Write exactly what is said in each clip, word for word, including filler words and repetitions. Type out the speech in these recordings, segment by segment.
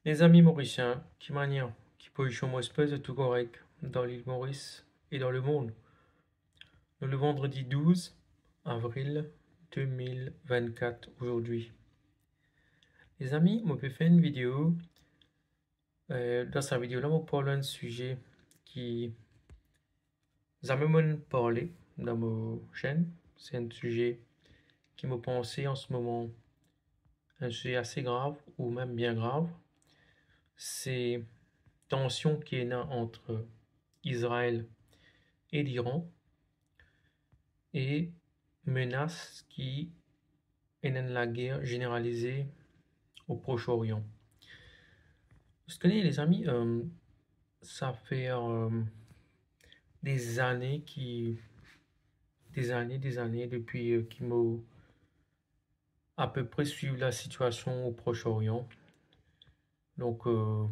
Lezami Morisien, ki manier, ki pozision mo espere zot tou korek dan lil Moris e dan lemond? Nou le vandredi douz avril de mil vennkat azordi. Lezami, mo pe fer enn video. Eh, dan sa video la, mo parl enn size ki zame mo'nn parle dan mo senn. Se enn size ki mo panse an se moman enn size ase grav ou mem bien grav. Se tansion ki ena ant Izrael e Liran e menas ki ena enn lager zeneralize o Proche-Orient. Zot kone, lezami, eh, sa fer, eh, dezane ki, dezane, dezane depi, eh, ki mo apepre swiv lasitiasion o Proche-Orient. Donk, eh,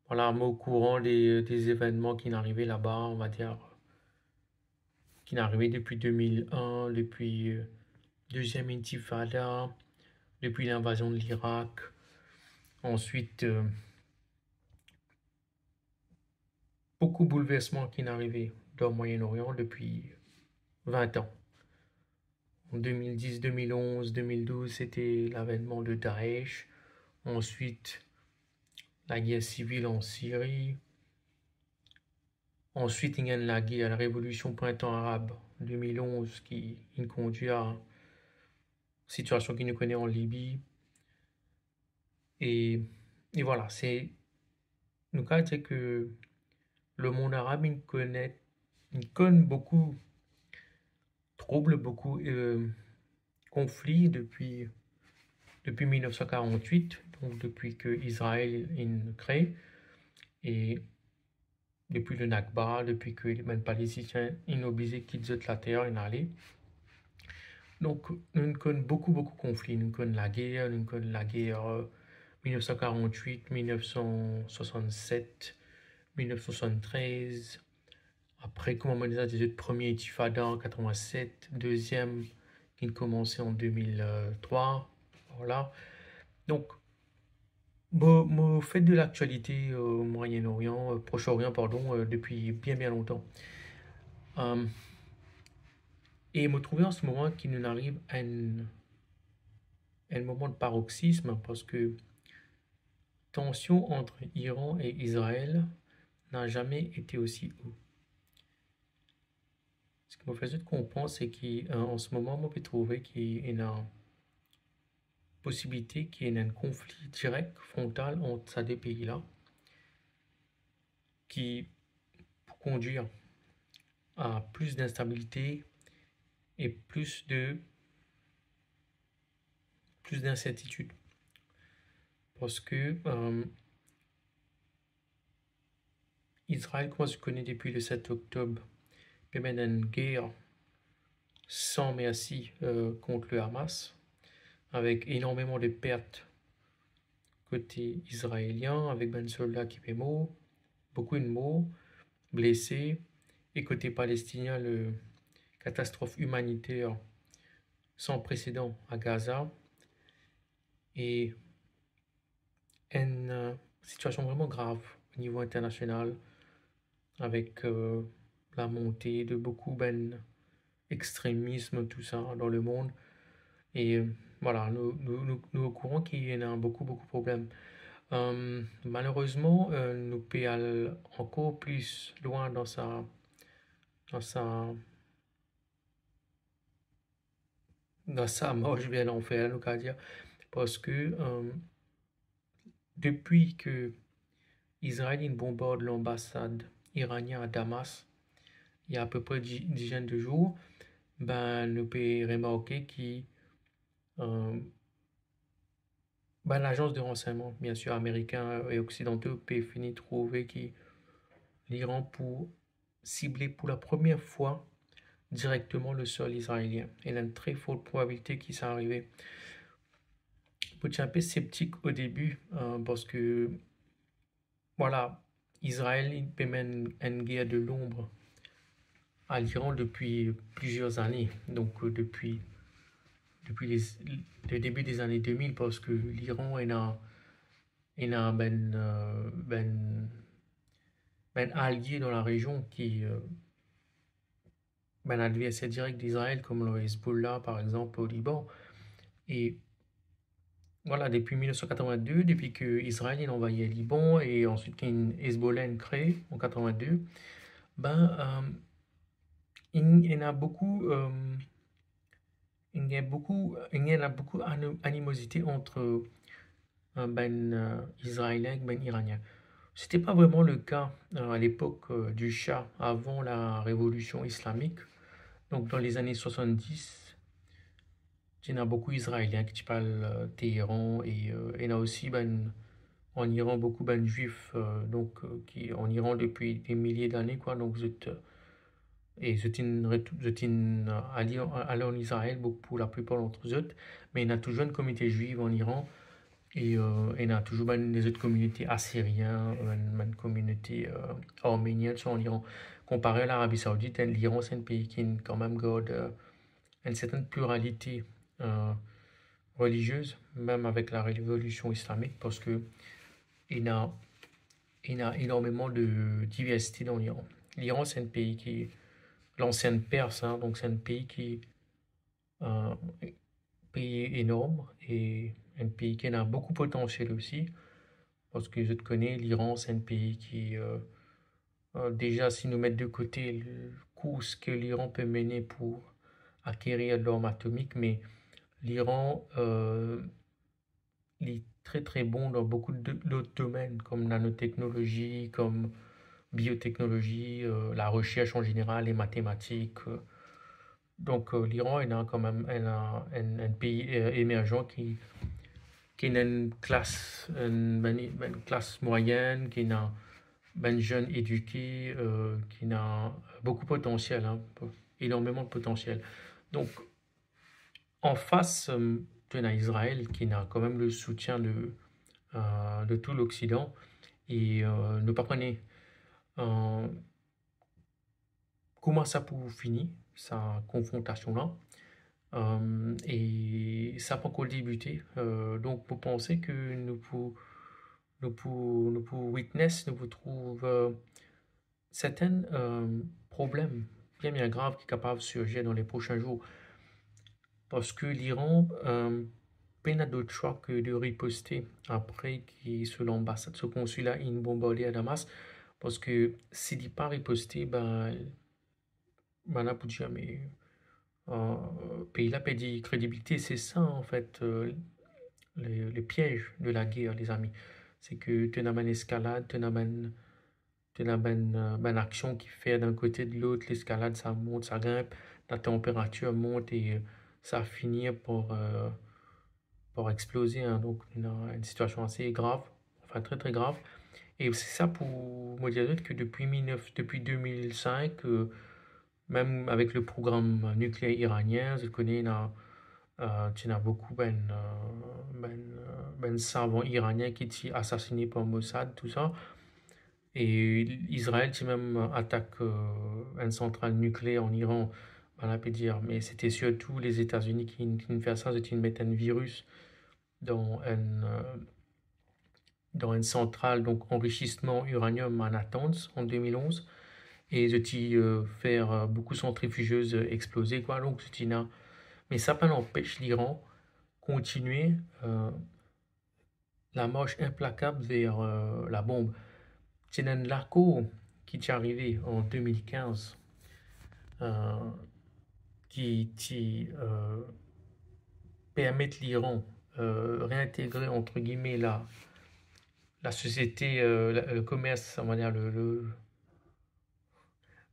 vwala, mo okouran de, de zevennman ki'nn arive laba, on va dir, ki'nn arive depi de mil enn, depi, eh, deziem intifada, depi linvazion de Lirak. Answit, eh, boukou boulversman ki'nn arive dan Moyen-Orient depi vin an. An de mil dis, de mil onz, de mil douz, se te lavennman de Daesh. Answit, lager sivil an Siri. Answit, inn gagn lager, larevolisyon Printan Arab de mil onz ki inn kondwir a sitiasion ki nou kone an Libi. E, e vwala, se, nou kapav dir ke lemond arab inn kone, inn konn boukou troub, boukou, eh, konfli depi, depi mil nef san karant-wit, donk depi ke Izrael inn kree, e depi le Nakba, depi ke bann Palestinien inn oblize kit zot later, inn ale. Donk, nou konn boukou, boukou konfli. Nou konn lager, nou konn lager, eh, mil nef san karant-wit, mil nef san swasannset, mil nef san swasanntrez. Apre, kouma mo dir, premie intifada an katrevin-set, deziem ki koumans an de mil trwa, vwala. Donk, mo, mo fer de laktialite, eh, Moyen-Orient, eh, Proche-Orient, pardon, eh, depi bien, bien lontan. Eh, e mo trouve an se moman ki nou ariv a enn, enn moman de paroxisme, parski tansion ant Iran e Izrael n'a jamais été aussi haut. Seki mo fer zot konpran, se ki, eh, an se moman, mo pe trouve ki ena posibilite ki ena enn konfli direk, frontal ant sa de pei la, ki pou kondwir a plis d'instabilite e plis de, plis d'insertitid. Parski, eh, Izrael, kouma nou kone, depi le set oktob, pe mennen enn ger san mersi, eh, kont le Hamas, avek enormeman de pert kote izraelien, avek bann solda ki pe mor, boukou inn mor, blese, e kote palestinien, le katastrof imaniter san presedan a Gaza, e enn, eh, sitiasion vreman grav o nivo internasional, avek, eh, lamonte de boukou bann extremism, tousa, dan lemond. E, eh, vwala, nou, nou, nou, nou okouran ki ena boukou, boukou problem. Eh, malerezman, eh, nou pe al ankor plis lwin dan sa, dan sa, dan sa mars ver lanfer, nou kapav dir, parski, eh, depi ke Izrael inn bonbard lanbasad iranien a Damas, ena apepre di-, dizenn de zour, ben, nou pe remarke ki, eh, bann lazans de ransegnman, biensir, amerikin e oksidanto, pe fini trouve ki Liran pou sible pou lapremier fwa direkteman le sol izraelien. Ena enn tre for probabilite ki sa arive. Mo ti enpe septik o debi, eh, parski, vwala, Izrael pe mennen enn ger de lonb a Liran depi plizier zane. Donk, eh, depi, depi le, le debi de zane de mil, parski Liran ena ena bann, euh, bann, bann alie dan larezion ki, euh, bann adverser direk Izrael, kouma le Hezbollah, par exanp, o Liban. E vwala, depi mil nef san katrovin-de, depi ki Izrael inn anvahir Liban e answit ki Hezbollah inn kree an katrovin-de, ben, euh, inn, ena boukou, euh, inn gagn boukou, inn ena boukou ano-, animozite ant, euh, bann, euh, Izraelien ek bann Iranien. C'était pas vraiment le cas, euh, à l'époque, euh, du Shah, avant la révolution islamique. Donc, dans les années soixante-dix, ti ena boukou Izraelien ki ti pe al, euh, Téhéran e, euh, ena osi bann, an Iran, boukou bann Zwif, euh, donk, euh, ki an Iran depi des milliers d'années, quoi. Donk, zot, euh, e zot inn retou-, zot inn, euh, ale, ale an Izrael, pou, pou laplipar dant zot, me ena touzour enn kominote zwif an Iran, e, euh, ena touzour bann lezot kominote asirien, bann, bann kominote, euh, armenien, tousa an Iran. Konpare a Larabi Saoudit, hein, Liran, se enn pei ki kanmem gard, euh, enn sertenn pliralite, euh, reliziez, mem avek la révolution islamique, parski ena, ena enormeman de diversite dan Liran. Liran, se enn pei ki, lansien Pers, hein, donk se enn pei ki, euh, pei enorm e enn pei ki ena boukou potansiel osi, parski zot kone Liran, se enn pei ki, euh, euh, deza, si nou met de kote le kours ki Liran pe mene pou akerir larm atomik, me Liran, euh, li tre, tre bon dan boukou de, lot domenn, kom nanoteknolozi, kom bioteknolozi, euh, laresers an zeneral, le matematik, euh. Donk, euh, Liran ena kanmem enn, enn, enn pei, euh, emerzan ki, ki ena enn klas, enn, bann, bann klas mwayenn, ki ena bann zenn edike, euh, ki ena boukou potansiel, hein, enormeman de potansiel. Donk, anfas, euh, to ena Izrael ki ena kanmem le soutien de, euh, de tou Loksidan. E, euh, nou pa kone, euh, kouma sa pou fini, sa konfrontasion la. Euh, e sa pankor debite. Euh, donk, mo panse ki nou pou, nou pou, nou pou witness, nou pou trouv, euh, sertenn, euh, problem bien, bien grav ki kapav sirzir dan le prosin zour. Parski Liran, euh, pena dot swa ki de riposte apre ki so lanbasad, so konsila inn bonbarde a Damas, parski si li pa riposte, ben, bann la pou dir, me, euh, pei la perdi kredibilite. Se sa, anfet, euh, le, le piez de lager, lezami. Se ki to ena bann eskalad, to ena bann, to ena bann, euh, bann aksion ki fer d'enn kote, de lot, leskalad, sa mont, sa grinp, latenperatir mont e, euh, sa fini par, euh, par exploze, hein. Donk, nou ena enn sitiasion ase grav, anfin, tre, tre grav. E se sa pou mo dir zot ki depi mil nef, depi de mil sink, euh, mem avek le program nikleer iranien, zot kone, ena, euh, ti ena boukou bann, euh, bann, euh, bann savan iranien ki ti asasine par Mossad, tousa. E Izrael ti mem atak, euh, enn santral nikleer an Iran. Bann la pe dir, me se ti sirtou Lezetazini ki, ki inn fer sa, zot inn met enn viris dan enn, euh, dan enn santral, donk, anrisisman iraniom a Natanz an de mil onz, e zot ti, euh, fer, euh, boukou santrifiz, euh, exploze, kwa. Donk, zot ti ena, me sa pa anpes Liran kontinie, euh, lamars inplakab ver, euh, labonb. Ti ena enn lakor ki ti arive an de mil kinz, euh, ki ti, euh, permet Liran, euh, reintegre, entre guillemets, la, la société, euh, la, le commerce, on va dire, le, le,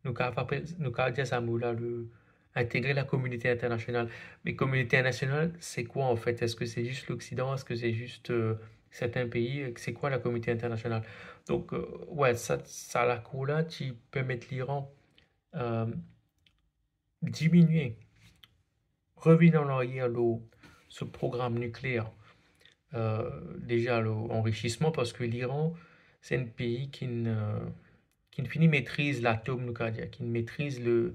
nou kapav apel, nou kapav dir sa mo la, le, integre la communauté internationale. Me communauté internationale, se kwa, anfet? Eski se zis Loksidan? Eski se zis, euh, sertin pei? Se kwa la communauté internationale? Donk, euh, we, sa, sa lakor la ti permet Liran, euh, diminie, revinn an aryer lor so program nikleer. Euh, deza, lor anrisisman, parski Liran, se enn pei ki inn, euh, ki inn fini metriz latom, nou kapav dir, ki inn metriz le,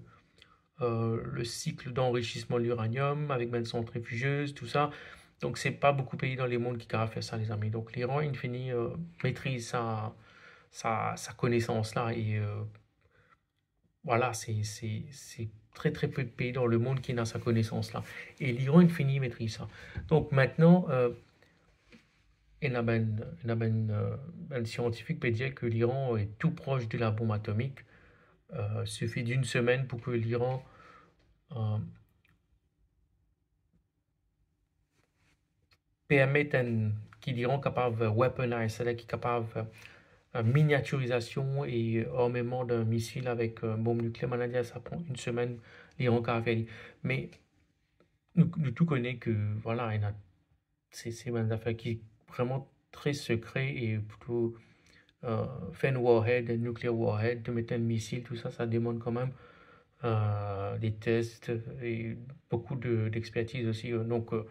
euh, le sik d'anrisisman liraniom avek bann santrifiz, tousa. Donk, se pa boukou pei dan lemond ki kapav fer sa, lezami. Donk, Liran, inn fini, euh, metriz sa, sa, sa konesans la e, euh, vwala, se, se, se tre, tre pe de pei dan lemond ki ena sa konesans la. E Liran, inn fini metriz sa. Donk, mintnan, euh, ena bann, ena bann, euh, bann siantifik pe dir ke Liran est tout proche de la bombe atomique. Euh, suffit d'une semaine pour que l'Iran, euh, permet enn, ki Liran kapav weaponize, setadir ki kapav, euh, miniatirizasion e armeman de misil avek, euh, bonm nikleer. Bann la dir sa pran enn semenn, Liran kapav fer li. Me nou, nou tou kone ke, vwala, ena, se, se bann zafer ki vreman tre sekre e pou tou, euh, fer enn warhead, enn nuclear warhead, de met enn misil, tou sa, sa demann kanmem, euh, de tes e boukou de, dexpertiz osi. Donk, euh,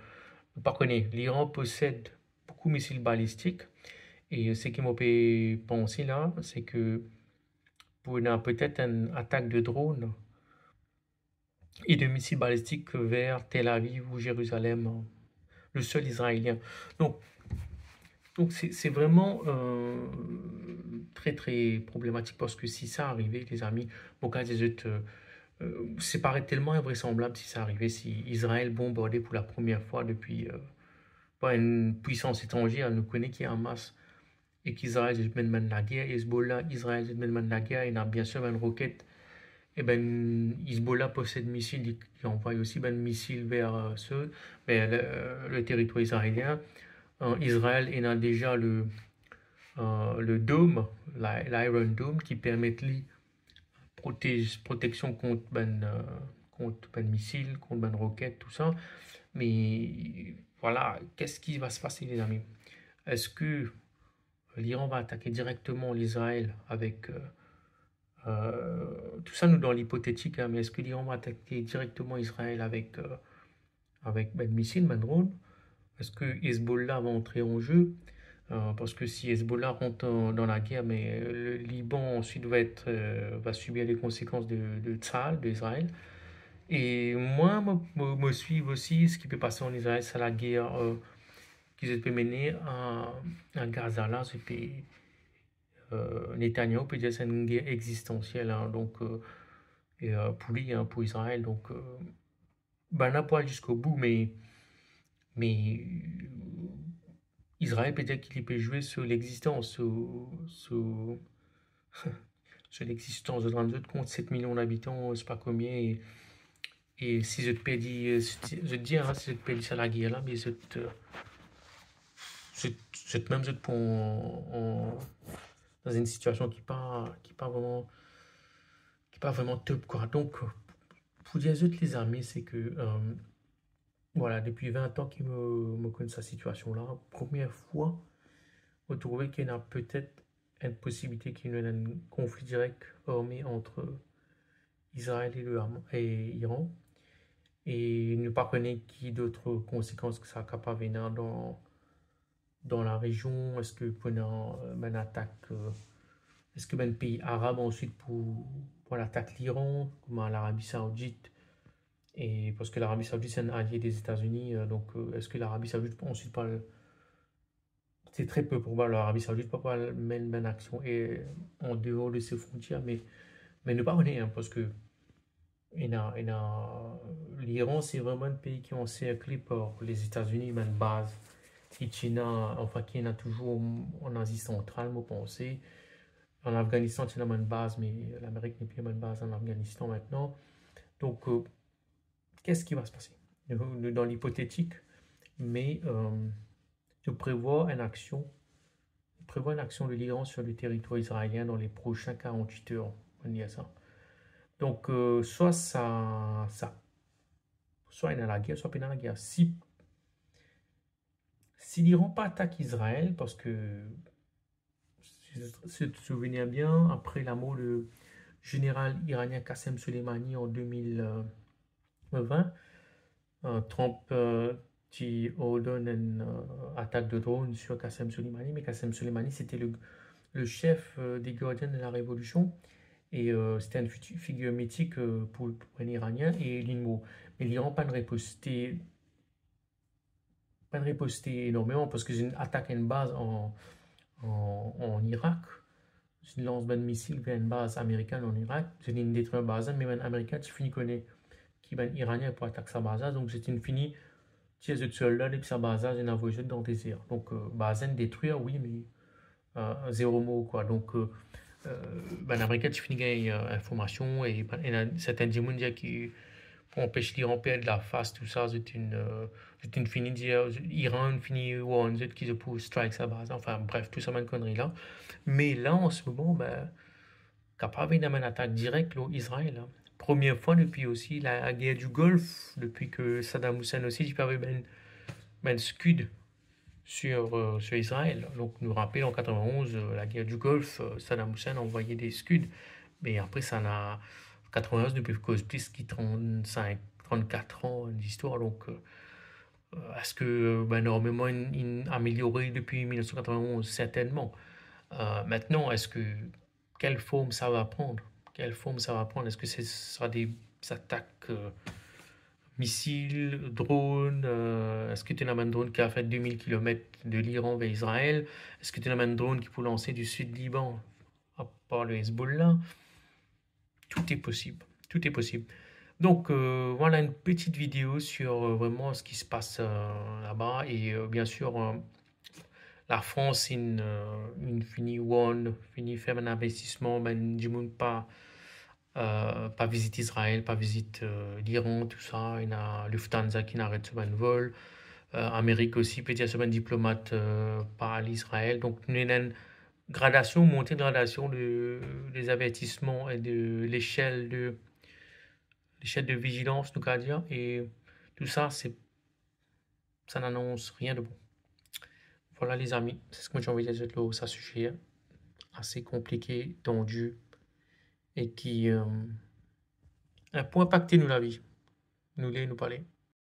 nou pa kone, Liran posed boukou misil balistik. E seki mo pe panse la, se ke pou ena petet enn atak de dronn e de misil balistik ver Tel Aviv ou Zerizalem, le sol izraelien. Donk, donk se, se vreman, euh, tre, tre problematik, parski si sa arive, lezami, mo kapav dir zot, euh, euh, se paret telman invresanblab si sa arive, si Izrael bonbarde pou lapremier fwa depi, euh, par enn pwisans etranzer. Nou kone ki Hamas e ki Izrael zot menn bann lager, Hezbollah, Izrael zot menn bann lager, ena biensir bann roket. Eben, Hezbollah posed misil, li, li anvway osi bann misil ver, euh, se, ver le, le teritwar izraelien. Euh, Izrael ena deza le, euh, le dom, la, l'Iron Dome, ki permet li protez, proteksion kont bann, euh, kont bann misil, kont bann roket, tou sa. Me, vwala, qu'est-ce qui va se passer, lezami? Eski Liran va atake direkteman Lizrael avek, euh, euh, tou sa nou dan lipotetik, hein, me eski Liran va atake direkteman Izrael avek, euh, avek bann misil, bann dronn? Eski Hezbollah va antre an ze? Euh, parski si Hezbollah rant an, dan lager, me, euh, le Liban answit va et, euh, va sibir le konsekans de, de Tsahal, de Izrael. E mwa, mo, mo, mo swiv osi seki pe pase an Izrael, sa lager, euh, ki zot pe mene a, a Gaza la, zot pe, euh, Netanyahu pe dir se enn ger egzistansiel, hein, donk, euh, e, euh, pou li, hein, pou Izrael, donk, euh, bann la pou al ziska bou, me, me, euh, Izrael pe dir ki li pe zwe so legzistans, so, so, so legzistans, zot rann zot kont, set milion dabitan, se pa konbien, e, e si zot perdi, euh, si, zot dir, hein, si zot perdi sa lager la, me zot, euh, zot, zot mem zot pou an, an, dan enn sitiasion ki pa, ki pa vreman, ki pa vreman top, kwa. Donk, pou dir zot, lezami, se ke, euh, vwala, depi vin an ki mo, mo konn sa sitiasion la, premie fwa mo trouve ki ena petet enn posibilite ki nou ena enn konfli direk arme ant Izrael e le Ham-, e Iran. E nou pa kone ki dot konsekans ki sa kapav ena dan, dan larezion. Eski pou ena, euh, bann atak, euh, eski bann pei arab answit pou, pou al atak Liran, kouma Larabi Saoudit? E parski Larabi Saoudit se enn alie de Zetazini, euh, donk, euh, eski Larabi Saoudit answit pou al Se tre pe probab, Larabi Saoudit pa pou al menn bann aksion e an deor de se frontier, me, me nou pa kone, hein, parski ena, ena, Liran se vreman enn pei ki anserkle par Lezetazini, bann baz ki ti ena, anfin, ki ena touzour an Azi Santral, mo panse. An Afganistan, ti ena bann baz, me Lamerik nepli ena bann baz an Afganistan mintnan. Donk, euh, qu'est-ce qui va se passer? Nou, nou dan lipotetik, me, euh, nou prevwar enn aksion, nou prevwar enn aksion de Liran sur le territoire israélien dans les prochains quarante-huit heures, on va dire ça. Donk, euh, swa sa, sa, swa ena lager, swa pena lager. Si, si Liran pa atak Izrael, parski si, si tu te souviens bien, après la mort de général iranien Qassem Soleimani en deux mille vingt, euh, Trump, euh, ti ordonn enn, euh, atak de drone sur Qassem Soleimani, mais Qassem Soleimani, c'était le, le chef, euh, des Gardiens de la Révolution, et, euh, c'était une futu-, figure mythique, euh, pour, pour un Iranien, et li mor. Me Liran pa'nn riposte pa riposte enormeman, parski zot inn atak enn baz an, an, an Irak. Zot inn lans bann misil ver enn baz amerikin an Irak. Zot inn detrir baz la, me bann Amerikin ti fini kone ki bann Iranien pou atak sa baz la, donk zot inn fini tir zot solda depi sa baz la, zot inn avoy zot dan dezer. Donk, euh, baz la inn detrir, wi, me euh, zero mor, kwa. Donk, euh, euh, bann Amerikin ti fini gagn, euh, informasion e bann, ena sertin dimoun dir ki pou anpes Liran perd lafas, tou sa, zot inn, euh, zot inn fini dir, Iran inn fini warn zot ki zot pou strike sa baz. Anfin, bref, tou sa bann konnri la. Me la, an se moman, ben, kapav ena bann atak direk lor Izrael, la. Premie fwa depi osi lager di Golf, depi ki Saddam Hussein osi, li pe ave bann, bann Scud sur, euh, sur Israël. Donk, nou rapel, an katrevin-onz, euh, lager di Golf, euh, Saddam Hussein anvoy de Scud. Me apre sa, ena katrevin-onz, nou pe koz plis ki trant-sink, trant-kat an distwar. Donk, euh, euh, eski, euh, bann armeman inn, inn ameliore depi mil nef san katrevin-onz? Sertennman. Euh, aster, eski, quelle forme ça va prendre? Quelle forme ça va prendre? Est-ce que ce sera des attaques, euh, missiles, drones, euh, eski ena bann drone ki a fer de mil kilomet de l'Iran ver Israël? Eski ena bann drone ki pou lanse du sud Liban, à part le Hezbollah? Tout est possible. Tout est possible. Donc, euh, voilà une petite vidéo sur, euh, vraiment ce qui se passe, euh, là-bas. Et, euh, bien sûr, euh, Lafrans inn, euh, inn fini warn, fini fer bann investisman, bann dimoun pa, euh, pa vizit Izrael, pa vizit, euh, Liran, tou sa. Ena Lufthansa ki inn aret so bann vol. Euh, Amerik osi pe dir so bann diplomat, euh, pa al Izrael. Donk, nou ena enn gradasion, monte gradasion de, de zavertisman e de lesiel de, lesiel de vizilans, nou kapav dir. E tou sa, se, ça n'annonce rien de bon. Voilà, lezami, se seki mo ti anvi dir zot lor sa size ase konplike, tandi, e ki, euh, pou inpakte nou lavi. Nou le, nou pa le.